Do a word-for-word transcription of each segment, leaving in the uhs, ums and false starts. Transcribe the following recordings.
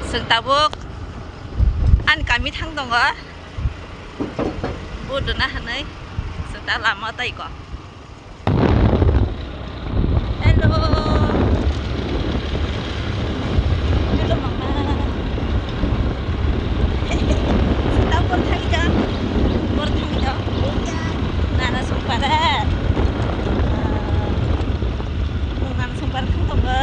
Chwng tabuk ani kami thang tongo. Budona hwnwi chwng ta lama tai ko. Hello. Hello, mama. Chwng ta bor thang ja. Bor thang ja. Nana songpara. Nana songpara thang tongo.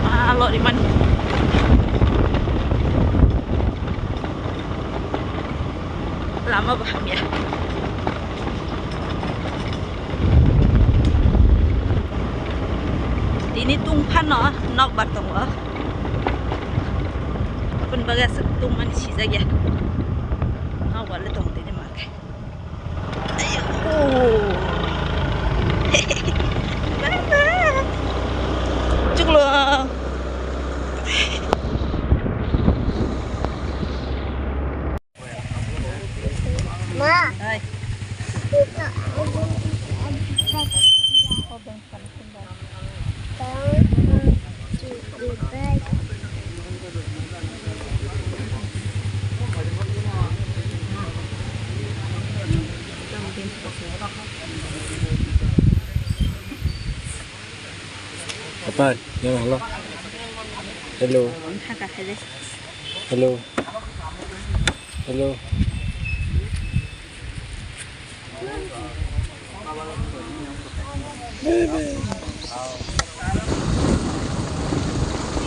Ah, lori mani. Lama bo hamya. Tini tung phano nokbar tongo. Aboni bagwi aswk tungmani sijakya. Nokbar le tongo tini ma khe. Chuklo. Ma. Hai. Apa? Yang halo. Hello. Hello. Hello.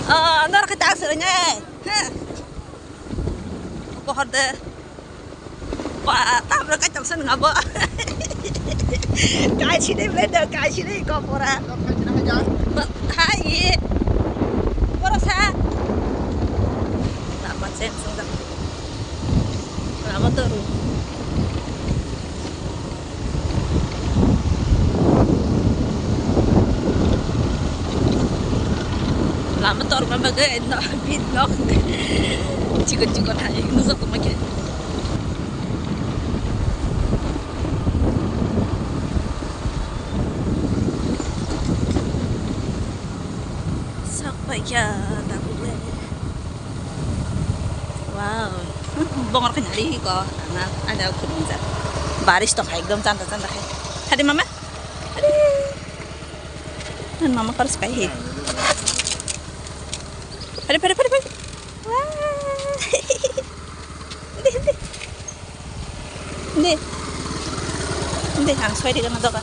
Oh, andor ke tak sering eh. Pohor de. Ba, tabra kai tang san ngabo. Kai sini beda, kai sini ko pora. Hai. Pora sa. Lama sen sung. Lama toru. Lama tor ma bagwi no bit nok. Chikon chikon hai nujak tongma khe. Sak paikha tabuk le. Wow. Bongor khe nari ko. Ana ada khulumjak. Baris tong hai ekdom chanda chanda hai. Hadi mama. Hadi. Nan mama kar skai he. Hadi hadi hadi hadi. Wah. Hadi hadi. Hindi. Hindi, ang swai di ka na doka.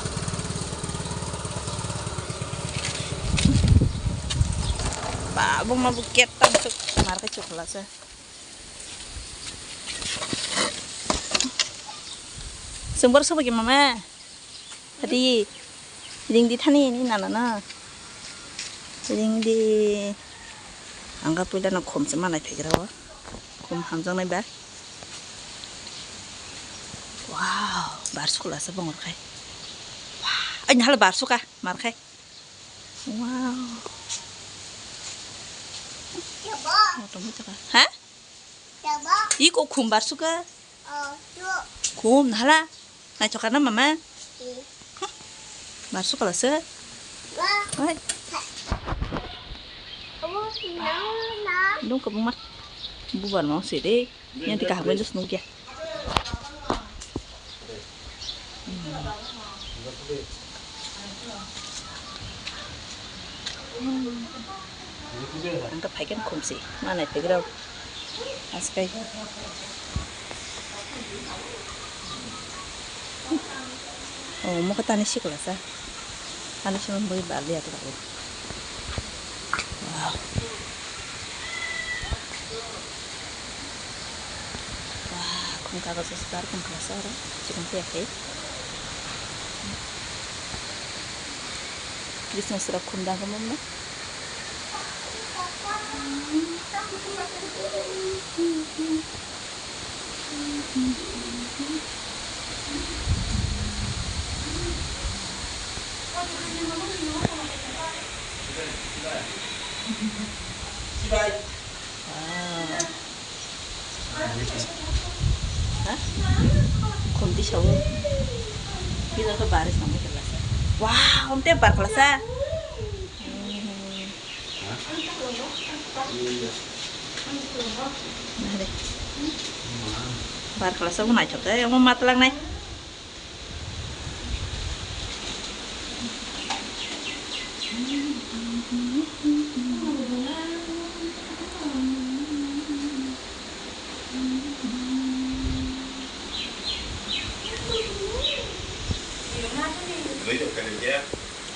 Ba, bung ma buket tam suk, mar ka chukla sa. Sumber sa bagi mama. Hadi, ring di thani ni nana na. Ring di. Ang ka puila no khom se manai phegra o. Khum hamjaknai ba. Wow, bar sukla se bongor khai. Wow, ai nahal bar suka mar khai. Wow. Motom motom ka. Ha? Iko khum bar suka. Khum nahala. Naithok na mama. Bar sukla se. Oi. Dong ka buma. Bubar mau sih deh. Yang tiga habis terus nunggu ya. Ang ka phaikan khumsi, manai phegrao. Askai. Oh, mo ka tani sikla sa. Tani sima bui bali atu. Wow. Wah, khum kago se star khum kala sa oro. Chikon khe akhai. Christmas rok khum da khum na. Wow. Ha? Khumti sawo. Pila ko baris nang kela sa. Wow, omte bar khlasa. Bar khlasa bo naithok khe, omo matwlak nai.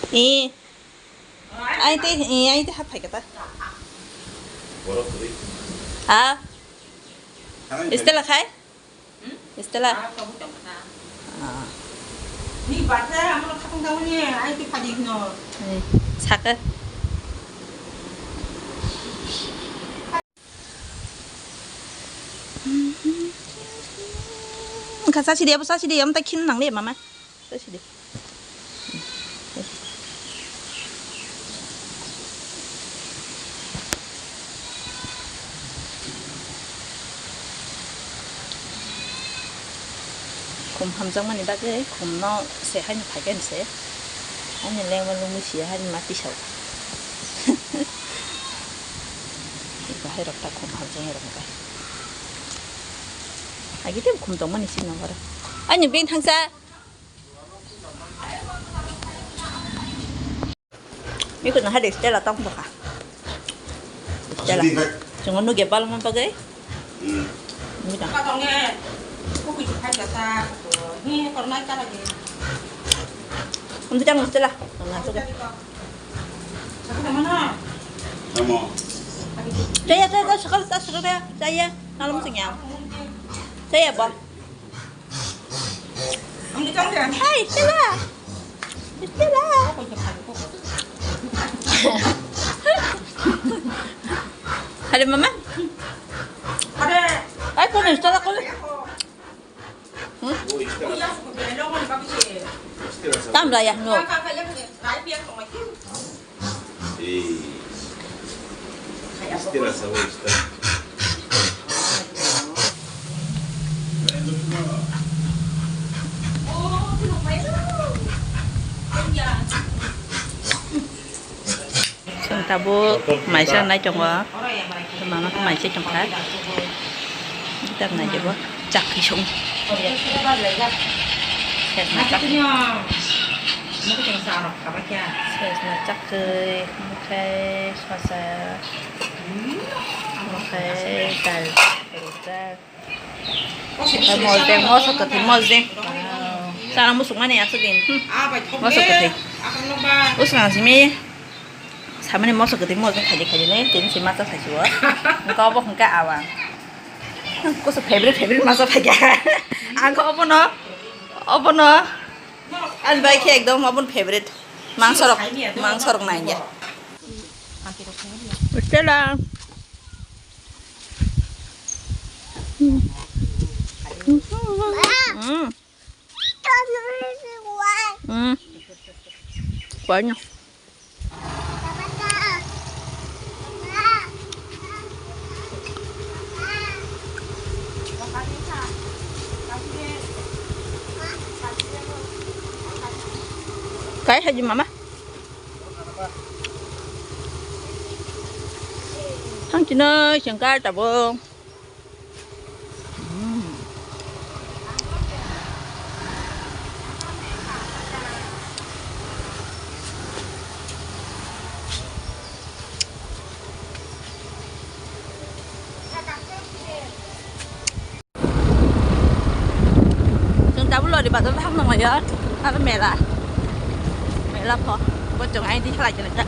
Eh. Ai te, eh, ai te hat phai kata. Ah. Stella khai? Stella. Ah. Ni bata amo khatang daw ni ai te phadi no. Eh, saka. Wngkha, sasi di, abo sasi di, amo tai khin nang le, mama. Sasi di. Khum hamjakmani bagwi khumno se haino phaikha hinse. Ani lengma lungwi siya haino ma tisao. Bahai rok ta khum hamjaknai rok hwnkhe. Agi tei khum tongmani sini horo. Ani bini thangsa. Mikhuno hai de Stella tong bwkha. Stella. Chungo nuge balma bagwi. Hmm. Mikhuno. Amdi tang Stella. Tamo. Saya, saya, saya, sekali, saya, sekali, saya, saya, malam sing ya. Saya, Bang. Hai, Stella. Stella. Ada mama? Ada. Hai, kau ni Stella kau. Hmm? Tam lah ya, no. Chwng tabuk maisa nai tongo, mama khe maisa tongkha. Kitab nai jabo chakri song. Sesna chak-, sesna chakri, omo khe sosa, omo khe dal, rujak. Mosdeng, moso kwthwi mosdeng. Chana muchungmani aswk din. Hmm. Moso kwthwi. Bwswng simi samani moso kwthwi mosdeng khaidi khaidi nai tini se masa saisio. Engka obo hwnkhe awang. Kusu favorite, favorite masa phaikha. Ang khe obono, obono. Ani bai khe ekdom obono favorite. Mangsorok, mangsorok nai ya. Stella. Mm. Mm. Kuahnya. Kai haji mama. Thang chinoi sengkar tabung. Chwng tabuk lori bazar thang nanglaio, aro mela, mela pho, bo chwng aini salai chwng jak.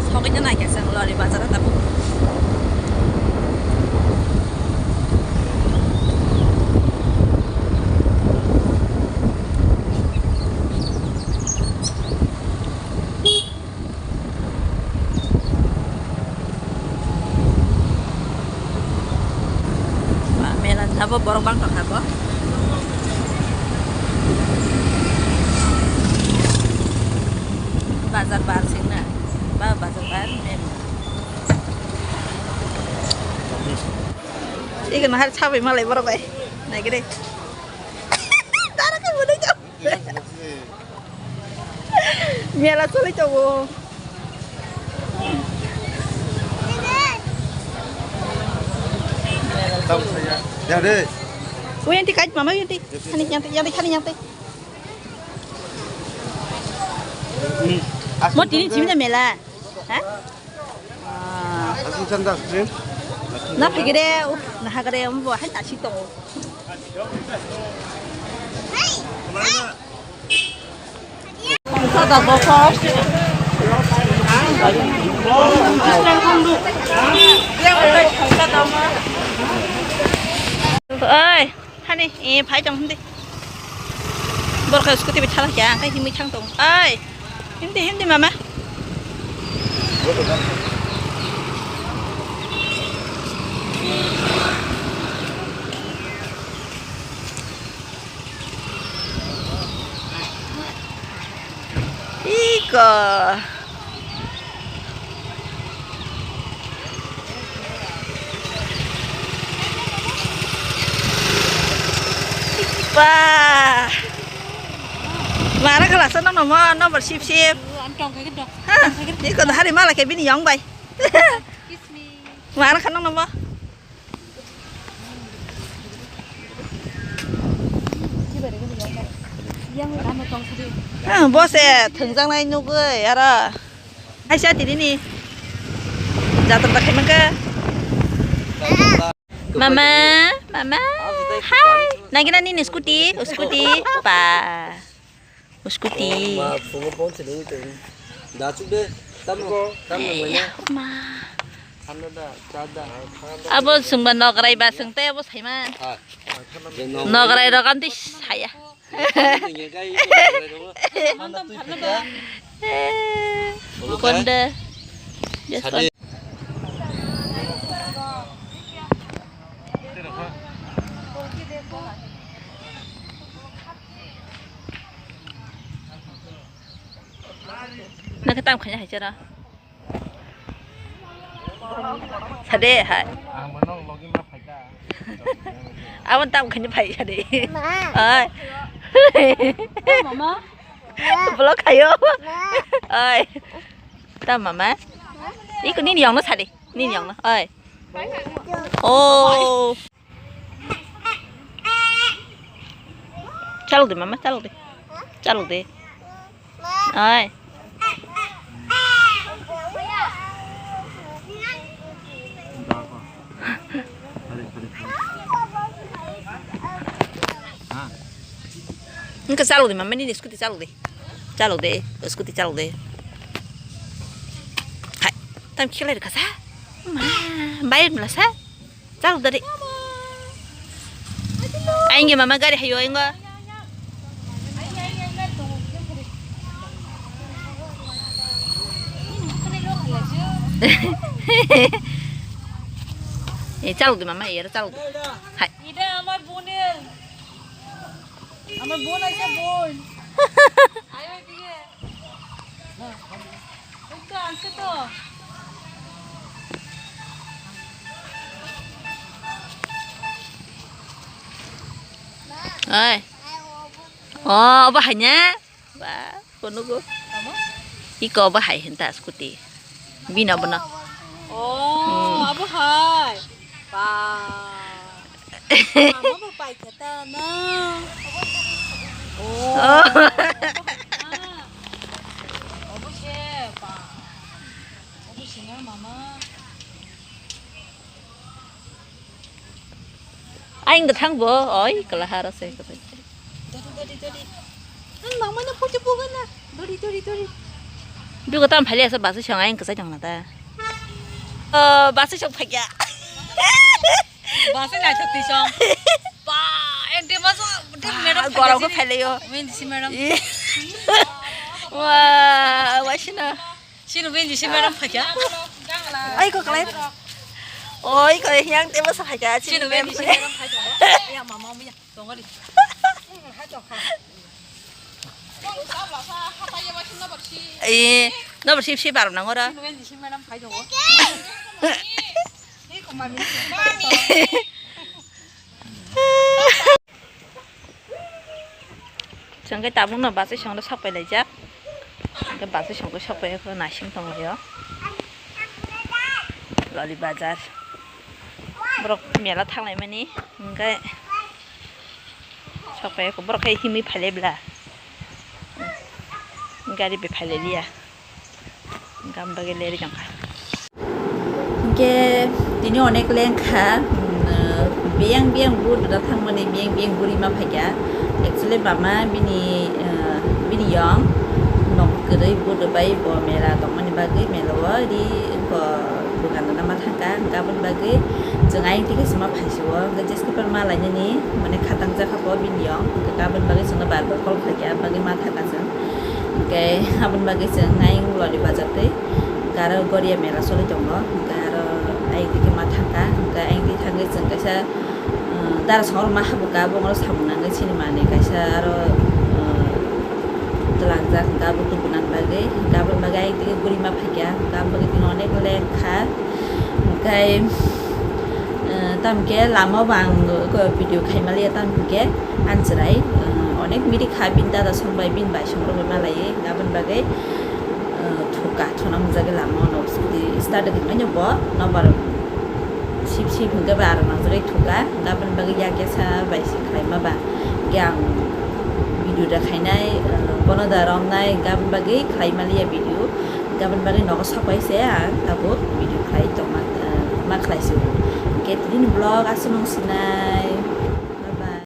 Sogwi no naikha chwng lori bazar o tabuk. Ba, mela abo borok bang tongkha bo. Bazar bar sengna. Ba, bazar bar mela. Iko nahar sabai malai borok bai. Naigre. Tara ka budai jao. Mela choli tongo. Uyanti kaj mama uyanti. Hani yanti yanti hani yanti. Mo tini chimna mela. Ha? Asing sanda stream. Na phigire, na hagare, umbo hai ta si tongo. Oi, hani, eh, phai tong hindi. Borok hai scooty bai thala kya, ang kai himwi thang tong. Oi, hindi, hindi mama. Iko. Ba. Mara khala sa nang namo, no bar sip sip. Ang tong kagin dok. Ha, iko hari mala ke bini yong bai. Kiss me. Mara khanang namo. Ang bo se thwngjaknai nugwi aro. Aisa tini ni. Jatra ta khaimang kha. Mama, mama. Hai. Nagina nini scooty, scooty. Pa. Scooty. Ma, phungo phone se nungwi tongo. Da chuk de. Tamo, tamo. Eh, manya. Ma. Khanda da, cha da. Abo sungba nograi ba sung tei abo saima. Ha. Nograi rok amtwi saya. Nograi rok. Eh, konda. Sadi. Nang khe tam khaina hai chara. Sade hai. Ang bono logi ma phaikha. Abo tam khaina phai sade. Ma. Ai. Mama. Vlog khayo. Ma. Ai. Tam mama. Iko nini yongno sade. Nini yongno. Ai. Oh. Chalok de mama, chalok de. Chalok de. Ai. Engka chalok de mama, nini scooty chalok de. Chalok de, scooty chalok de. Hai, tam khelai rwkha sa. Ma, bayar mla sa. Chalok dari. Aing ge mama gari hayo aing go. Eh, chalok de mama, eh, chalok de. Hai. Ida amar boner. Amar bon aise bon. Ayo edige. Oi. Oh, obo hai nya? Ba, kono go. Iko obo hai hinta scooty. Bino bono. Oh, abo hai. Ba. Mama bo pai khata na. Oh. Oh. Obo se pa. Obo se na mama. Aing da thang bo, oi, kala hara se ka pai. Dori, dori, dori. Ang mama na photo buga na. Dori, dori, dori. Duga tam phali asa basa song aing kasai tong na ta. Oh, basa song phagya. Basa nai thati song. Ba, ente masa, ente madam gorok ko phale yo. Wen si madam. Wah, wasina. Sino benji si madam phaikha. Ai ko kalai. Oi ko yang te masa phaikha. Sino benji si madam phaikha. Ya mama mia. Tongari. Eh, no bersi si baru nang ora. Sino benji si madam phaikha. Ni Chwng khe tabukno bachai songno sok pai laijak. Hwnkhe bachai songno sok pai naising tonglaio. Loli bazar. Borok mela thanglaimani hwnkhe sok pai borok khe himwi phailai bla. Gari bai phailai liya. Gam bagwi leri jangkha. Hingke tini onek lengkha, mm, biyang biyang bur da thangmani biyang biyang buri ma phaikha. Actually mama bini, eh, bini yong nok kwrwi bur bai bo mela tongmani bagwi mela o ri ko bugan da ma thangkha. Gabon bagwi chwng ayang tike sima phaisio. Hingke jeskeper ma lainani mane khatang jakha bo bini yong. Gabon bagwi chwngno bar bar call khaikha, bagwi ma thangkha chwng. Hingke aboni bagwi chwng ayang loli bazar twi, hingke aro Goria mela choli tongo, hingke aro ayang digi ma thangkha, hingke ayang digi thangwi chwng kaisa, uh, dara songor ma habuka, bongoro samung nangwi sini manwi kaisa aro, uh, twlangjak, hingke abo tubunan bagwi, hingke aboni bagwi ayang digi buri ma phaikha, hingke aboni bagwi tini onek lengkha, hingke, uh, tamokhe lama o bo ang video khaimaliya tamokhe. Anchwrai, uh, onek miri kha bini dada song bai bini bai song rok bai malai, aboni bagwi, uh, thuka thuna mujagwi lama o nok sidi start wngmani bo nobar sip sip hwnkhe ba aro mangjagwi thuka, aboni bagwi yakya sa bai se khlaima ba hwnkhe ang video da khainai, uh, bono da romnai, aboni bagwi khlaimaliya video, aboni bagwi nogo sopai se ang tabuk video khlai tongma, uh, ma khlai se hwnkhe tini vlog aswk nung sinai.